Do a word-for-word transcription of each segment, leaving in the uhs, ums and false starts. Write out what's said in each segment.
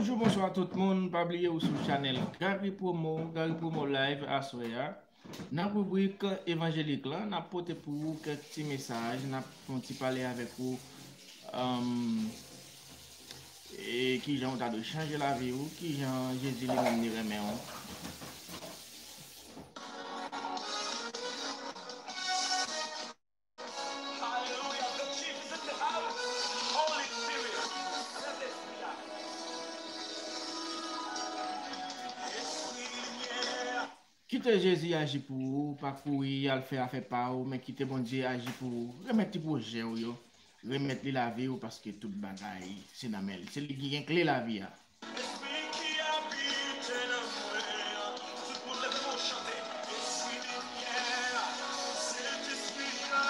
Bonjou, bonswa tout moun. Pa bliye ou sou chanèl Gary Promo, Gary Promo Live aswè a. Nan ribrik evanjelik la, n ap pote pou ou kèk ti mesaj, n ap fè yon ti pale avèk ou, um, e kijan ou ta dwe chanje lavi ou, kijan Jezi li menm li renmen ou. Kite Jezi aji pou ou, pa kouri al fè afè pa ou, men kite Bondye aji pou ou. Remèt ti pwojè w yo, remèt li lavi w, paske tout bagay se nan men li. Se li ki gen kle lavi a. Espri ki abite nan mwen an, tout moun leve men w chante. Espri limyè a, Sentespri a,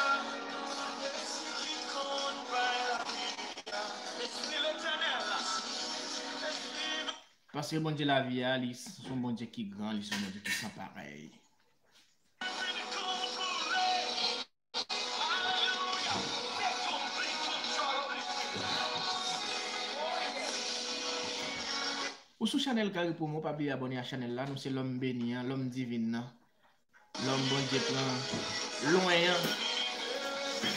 Espri ki konn bay lavi a, Espri Letènèl la, Espri Paske Bondye lavi a, li s- se yon Bondye ki gran, li se yon Bondye ki san parèy. Ou sou chanèl Gary Promo, pa bliye abòne a chanèl la, nou se lòm beni an, lòm divin nan. Lòm Bondye pran lwen an.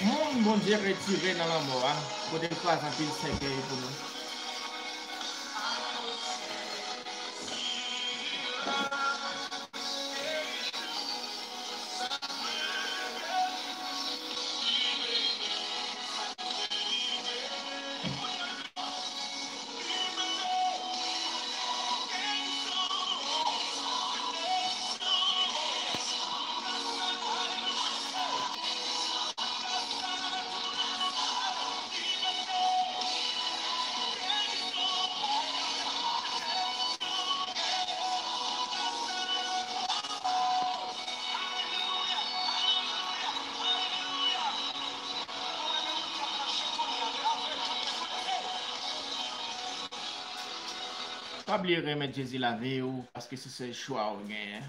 Moun Bondye retire nan lanmò a, kote l kwaze anpil sèkèy pou nou. Pa bliye remèt Jezi lavi w, paske se sèl chwa w genyen.